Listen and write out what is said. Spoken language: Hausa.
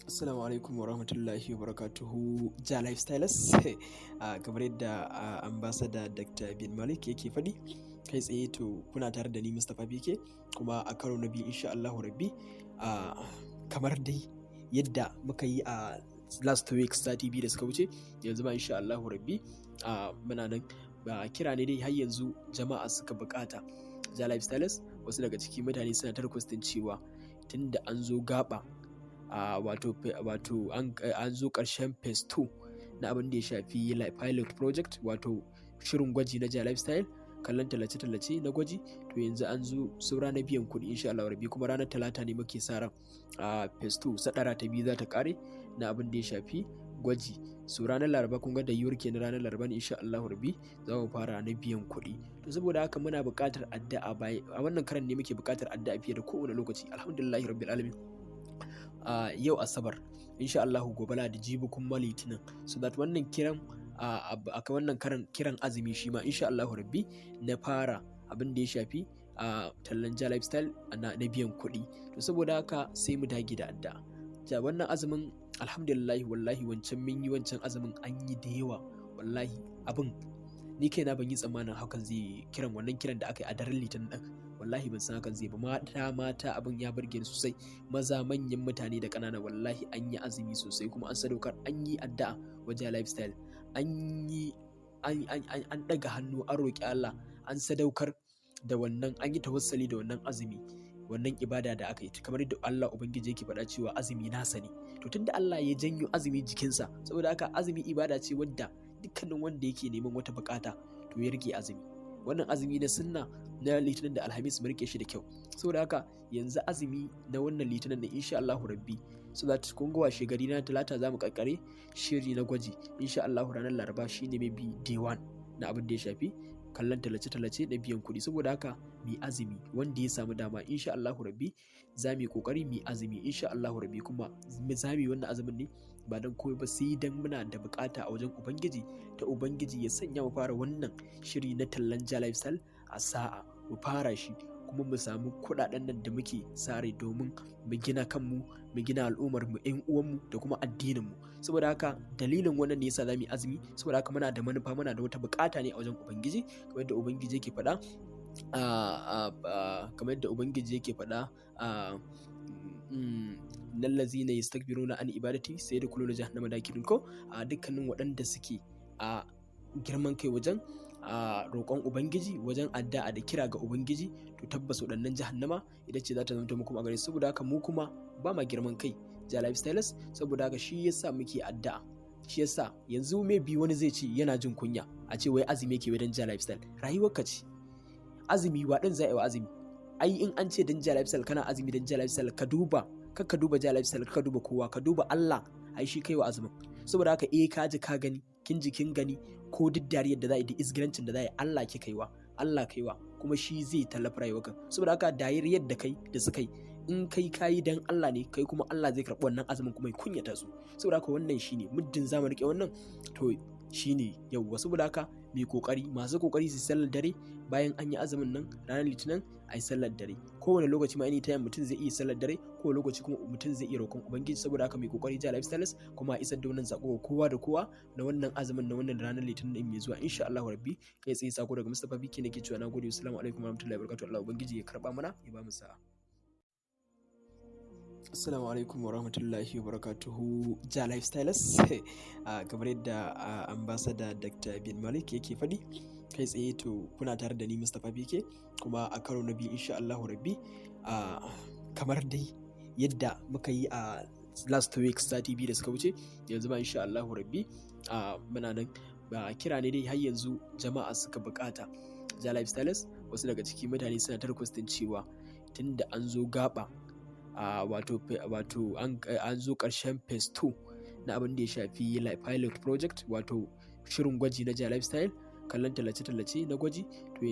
Assalamu alaikum wa rahmatullahi wa barakatuhu, Ja Lifestylers. Kamar yadda Ambassador Dr. Bin Malik yake faɗi kai tsaye, to kuna tare da ni Mustapha BK, kuma a karo na biyu, insha Allahu Rabbi, kamar dai yadda muka yi a last week, sati 2 da suka wuce, yanzu ma insha Allahu Rabbi muna nan. Ba kira ne dai har yanzu jama'a suka bukata. Ja Lifestylers, wasu daga ciki mutane suna ta requesting cewa tunda an zo gaba, wato an zo ƙarshen phase 2 na abin da ya shafi pilot project, wato shirin gwaji na Ja Lifestyle, kallon tallace-tallace na gwaji, to yanzu an zo saura na biyan kuɗi, insha Allah Rabbi. Kuma ranar Talata ne muke sa ran a phase 2, sadara ta biyu za ta kare na abin da ya shafi gwaji. So ranar Laraba, kun ga da yiwuwar kenan ranar Laraba ne, insha Allah Rabbi, za mu fara na biyan kuɗi. To saboda haka muna buƙatar addu'a. A wannan karan ne muke buƙatar addu'a fiye da kowane lokaci. Alhamdulillahi Rabbil alamin. Yau Asabar, insha Allah gobe Lahadi, jibi kuma Litinin, so that wannan kiran, a wannan karan kiran azumi shi ma, insha Allah Rabbi, na fara abin da ya shafi tallan Ja Lifestyle na biyan kuɗi. To saboda haka sai mu dage da addu'a. Ja wannan azumin, alhamdulillah, wallahi wancan mun yi, wancan azumin an yi da yawa. Wallahi abin ni kaina ban yi tsammanin hakan zai kiran, wannan kiran da aka yi a daren Litinin din, wallahi ban san hakan zai ba. Mata mata, abin ya burge ni sosai, maza, manyan mutane da ƙanana, wallahi an yi azumi sosai kuma an sadaukar, an yi addu'a wajen Lifestyle, an yi an ɗaga hannu, an roƙi Allah, an sadaukar da wannan, an yi tawassali da wannan azumi, wannan ibada da aka yi, kamar yadda Allah Ubangiji yake faɗa cewa azumi nasa ne. To tunda Allah ya janyo azumi jikinsa, saboda haka azumi ibada ce wadda dukkanin wanda yake neman wata bukata to ya rike azumi, wannan azumi na sunna na Litinin da Alhamis, mu rike shi da kyau. Saboda haka yanzu azumi na wannan Litinin da insha Allahu Rabbi, so that kun ga washe gari na Talata za mu karkare shiri na gwaji. Insha Allahu ranar Laraba shine maybe day one na abin da ya shafi kallon tallace-tallace da biyan kuɗi. Saboda haka mu azumi, wanda ya samu dama, insha Allahu Rabbi za mu yi kokari mu azumi, insha Allahu Rabbi. Kuma za mu yi wannan azumin ne ba don komai ba sai dan muna da bukata a wajen Ubangiji, ta Ubangiji ya sanya mu fara wannan shiri na tallan Ja Lifestyle a sa'a, mu fara shi kuma mu samu kuɗaɗen nan da muke sare domin mu gina kanmu, mu gina al'ummar mu, ƴan uwanmu da kuma addinin mu. Saboda haka dalilin wannan ne yasa za mu yi azumi. Saboda haka muna da manufa, muna da wata bukata ne a wajen Ubangiji, kamar yadda Ubangiji yake faɗa, "Innal lazina yastakbiruna an ibadati sayadkhuluna jahannama dakirin." Ko a dukkanin waɗanda suke a girman kai wajen a roƙon Ubangiji, wajen addu'a da kira ga Ubangiji, to tabbas waɗannan jahannama ita ce za ta zama kuma a gare. Saboda haka mu kuma ba ma girman kai, Ja Lifestylers. Saboda haka shi yasa muke addu'a. Shi yasa yanzu maybe wani zai ce yana jin kunya a ce wai azumi yake wai dan Ja Lifestyle. Rayuwar ka ce azumi, wa din za a yi wa azumi? Ai in an ce dan Ja Lifestyle, kana azumi dan Ja Lifestyle, ka duba, ka duba Ja Lifestyle, ka duba kowa, ka duba Allah, ai shi kai wa azumin. Saboda haka ka ji ka gani, kin ji kin gani, ko duk dariyar da za a yi da izgirancin da za a yi, Allah ki kaiwa, Allah kaiwa, kuma shi zai tallafa rayuwarka. Saboda haka dariyar da kai da suka yi, in kai kayi dan Allah ne kai, kuma Allah zai karɓi wannan azumin kuma ya kunyata su. Saboda haka wannan shine muddin zamu rike wannan, to shine yauwa. Saboda haka mai kokari, masu kokari su sallar dare bayan an yi azumin nan ranar Litinin, a yi sallar dare. Kowane lokaci ma, anytime mutum zai iya sallar dare, kowane lokaci kuma mutum zai iya roƙon Ubangiji. Saboda haka mai kokari, Ja Lifestylers, kuma a isar da wannan sako ga kowa da kowa na wannan azumin na wannan ranar Litinin din mai zuwa, insha Allah Rabbi. Kai tsaye sako daga Mustapha Biki nake cewa nagode. Assalamu alaikum warahmatullahi wabarakatuh. Allah Ubangiji ya karba mana, ya ba mu sa'a. Assalamu alaikum wa rahmatullahi wa barakatuhu, Ja Lifestylers. Kamar yadda Ambassador Dr. Bin Malik yake faɗi kai tsaye, to kuna tare da ni Mustapha BK, kuma a karo na biyu, insha Allahu Rabbi, kamar dai yadda muka yi a last week, sati 2 da suka wuce, yanzu ma insha Allahu Rabbi muna nan. Ba kira ne dai har yanzu jama'a suka bukata. Ja Lifestylers, wasu daga ciki mutane suna ta requesting cewa tunda an zo gaba, wato an zo ƙarshen phase 2 na abin da ya shafi pilot project, wato shirin gwaji na Ja Lifestyle, kallon tallace-tallace na gwaji, to